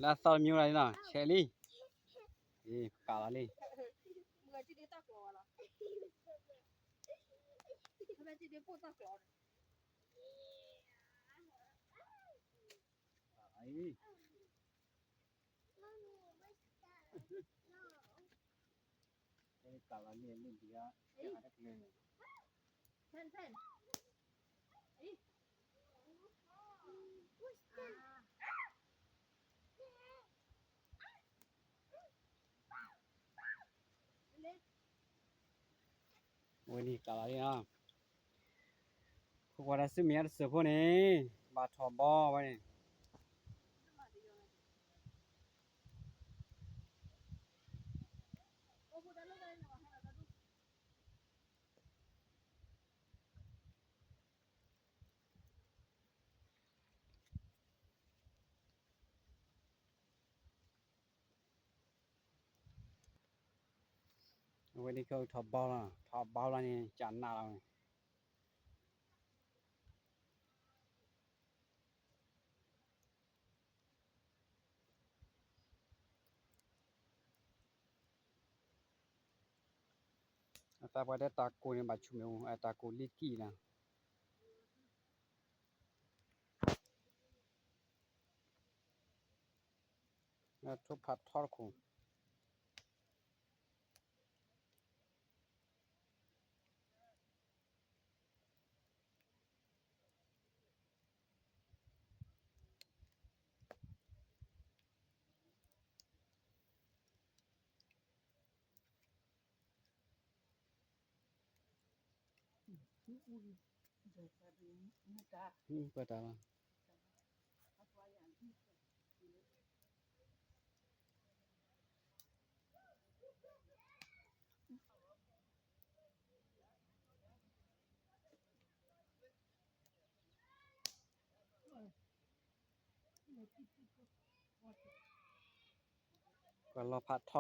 လၢအသီတမံၤလီၤနီၤ ဆဲးလံ, အ့ ပကးလီၤလံ, ကးလီၤလံလံဒံး, ဝဲန့ၣ်ကးလီၤလံနီၤ, ခိၣ်ကွၢ်တၢ်စုမ့ၢ်အတစၢၤဖိန့ၣ် ဘၣ်ထီၣ်ဘီဝဲန့ၣ် အဝဲန့ၣ်ကထီၣ်ဘီလီၤ, ထီၣ်ဘီလီၤန့ၣ် ကနးလီၤဝဲ, အတၢ်ပှၤတဲတၢ်ကိၢ်န့ၣ် ဘၣ်ဆူၣ်မဲာ်အိၣ် အတၢ်ကိၢ်လ့ကံၣ်လီၤ, ထိၣ်ဖးထီတခိၣ် ပတၢ်လီၤ ပှၤလီၤဖးထီ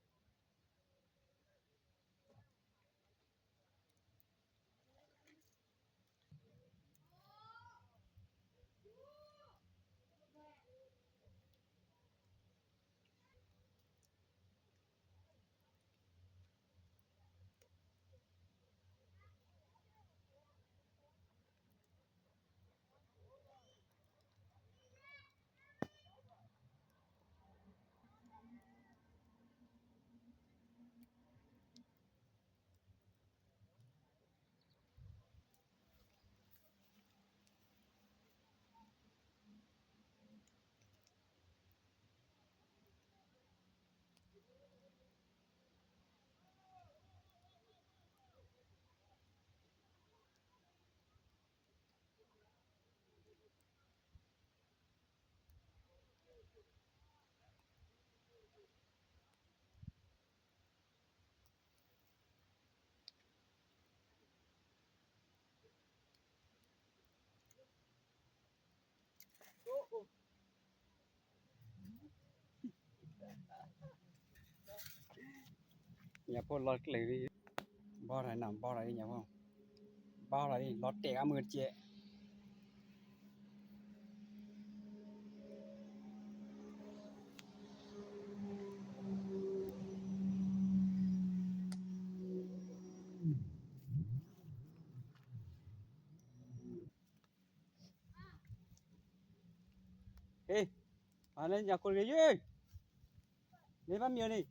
ထိယါန့ၣ် ညၣ်ဖိလီၤကျဲၤလံ, ဘီထီၣ်နၤ ဘီထီၣ်လံညၣ်ဖိ, ဘီထီၣ်လံ လီၤတဲာ်အမုၢ်တကဲး ဟ့ၣ်, အန့ၣ်ညၣ်ကိၢ်တဂ့ၤယ့ၢ်, မ့ၢ်ဘၣ်မံၤအီၤန့ၣ်,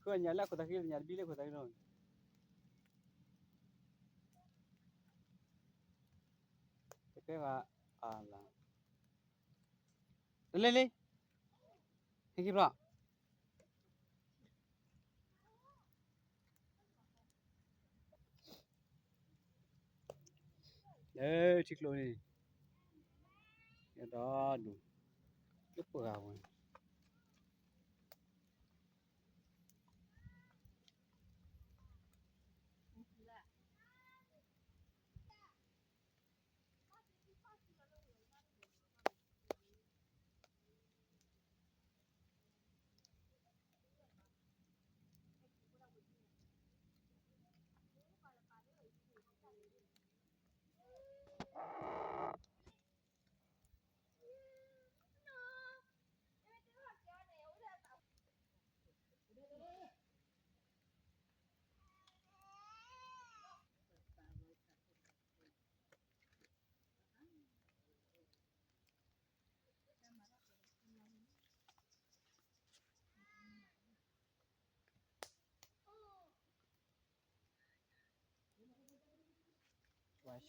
ခုညၣ်လၢအခိၣ်သးဃံ ညၣ်တဘံလၢအခိၣ်သးဃံလီၤ, တကဲဘၣ်, အလၤ, တလဲၤလံ, ဟဲက့ၤဘျီ လၢထံကျိန့ၣ်, ဒီဒူၣ်, လၢပှၢ်ဝဲ, ပ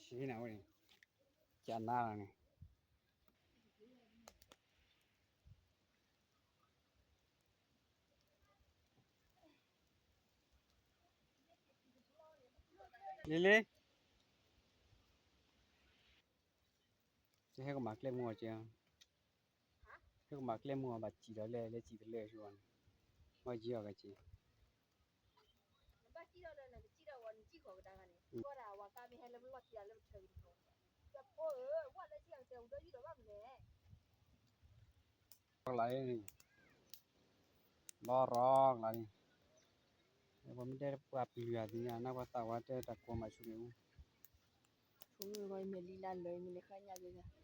ဆံးန့ၣ်ဝဲန့ၣ်, ကနါလီၤန့ၣ်, လံလံ, ကဟဲကမၤကျဲမုၢ်အီၤက့, ဟဲကမၤကျဲမုၢ်အီၤဘၣ်စံးဒီးလဲၣ် လဲၤစံးတလၢဆူအီၤန့ၣ်, မ့ၢ်ယံၤအီၤကက့ၤ ကလးန့ၣ်, ဘီရီကလးန့ၣ်, ပှၤမ့ၢ်တဲပှၤပျုၤအသ့ၣ်ညါ နၢ်ပှၤသးဝါတဲတၢ်ကိးမၤဆူန့ၣ်,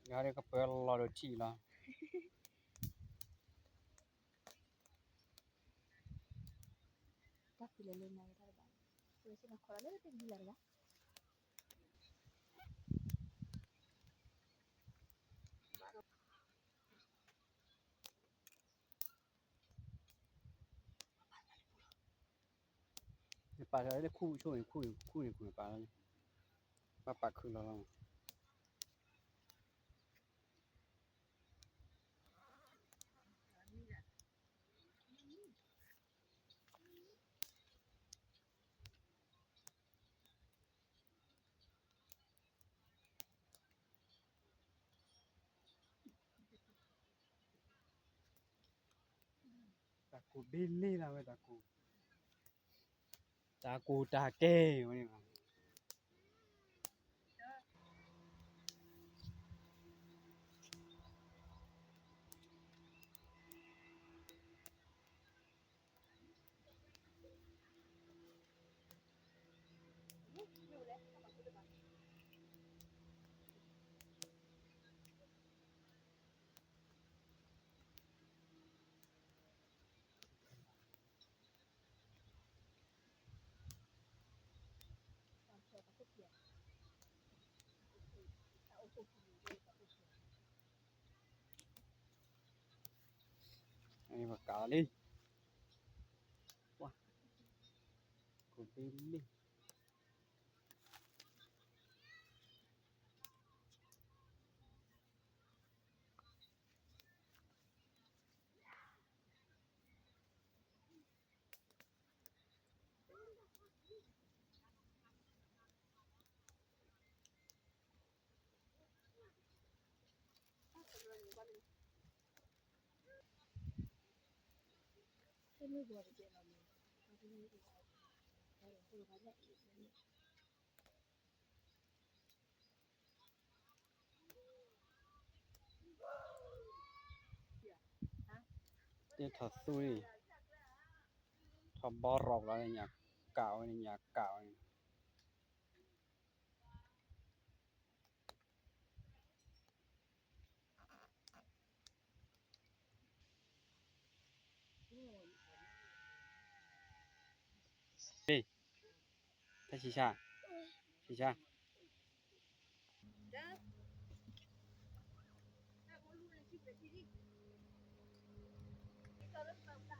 ယၤဒ်ကပၢၤလီၤဒိးထံၣ်လီၤ, တၢ်ဖုလဲၤလၢနၤတဘၣ်, ဝဲစ့ၢ်ကီးလၢတဂံၢ်လၢ်တဂၤ ပာ်လၢခူၣ်ဆိၣ်န့ၣ် ခူၣ်န့ၣ်ခူၣ်န့ၣ် ခူၣ်န့ၣ်ပာ်လီၤ, ဘၣ်ပာ်ခုၣ်လီၤလီၤ. တၢ်ကိၢ်ဘ့လ့လၢဝဲတၢ်ကိၢ်, တၢ်ကိၢ်တၢ်ကဲဝဲန့ၣ်လီၤ. ပကးလံ, ကိၢ်ဘ့လ့ တဲထီၣ်သူန့ၣ်, ထီၣ်ဘီရီကလီၤန့ၣ် ညၣ်ကးဝဲန့ၣ် ညၣ်ကးဝဲန့ၣ် တၢ်ဆံးဆါ, ဆံးဆါ,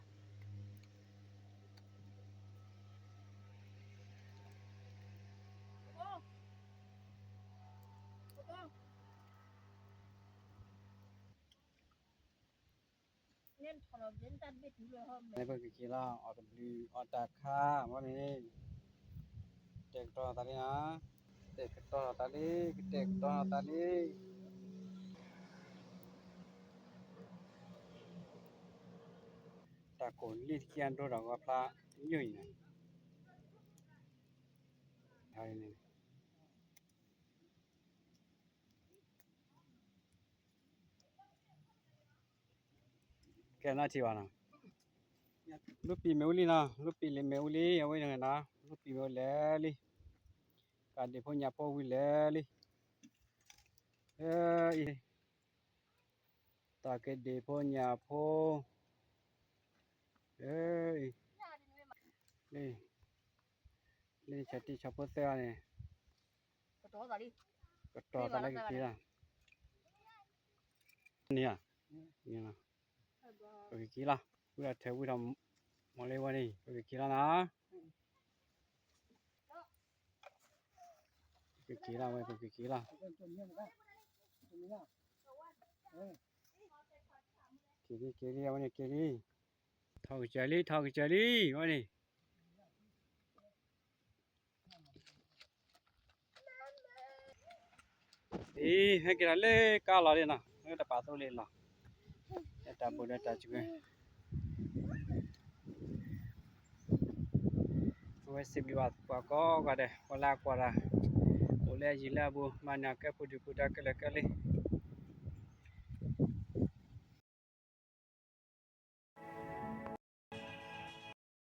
ပကက့ၤလီၤ အီၣ်တဘျုးအီၣ်တၢ်ခါ မ့ၢ်န့ၣ်, တဲာ်ကတီၤသးလံနီၤ, တဲာ်ကတီၤသးလံ, ကတဲာ်ကတီၤသးလံ, တၢ်ကိၢ်လံတကံအဒိဒီးဂီၤဖျါညိၣ်အံၤန့ၣ် ကဲနီၢ်ထံၣ်ဘၣ်နီၤ, လူပံာ်မ့ၢ်ဝံလံနီၤ, လူပံာ်လံမ့ၢ်ဝံလံ အဝဲန့ၣ်နီၤ, လူပံာ်မ့ၢ်ဝံလဲၣ်လံ, ကဒ့ၣ်ဖိညၣ်ဖိဝံလဲၣ်လံ, အံၤ, တၢ်ကဒ့ၣ်ဖိညၣ်ဖိ, အံၤ, လၢဆၢတံၢ်ဆီဖိသၢဂၤန့ၣ်, ကတီၤသးလၢကက့ၤလီၤ, န့ၣ်ဧါ, ပကက့ၤလီၤ, ဝံထီၣ်ထဲဝံထီၣ်မီၤလၢဝဲန့ၣ် ပကက့ၤလီၤနီၤ. က့ၤလီၤဝဲ ပက့ၤက့ၤလီၤ, က့ၤလံ က့ၤလံ အဝဲန့ၣ်က့ၤလံ, ထီၣ်ကစၢ်လံ ထီၣ်ကစၢ်လံ ဝဲန့ၣ် အံၤ ဟဲက့ၤဒီးလၢကါလီၤလံနီၤ, လၢတပာ်သိလံလီၤ, လၢတၢ်ဘူးဒီးတၢ်စူၤ, အဝဲစံးဘျုးဘၣ်ပှၤကိးဂၤဒဲး ပှၤလၢအကွၢ်တၢ်, အိၣ်လၢအယံၤလၢအဘူး မၤန့ၢ်အကဲပူၤဒုၣ်ပူၤဒါခဲလၢာ်ခဲဆ့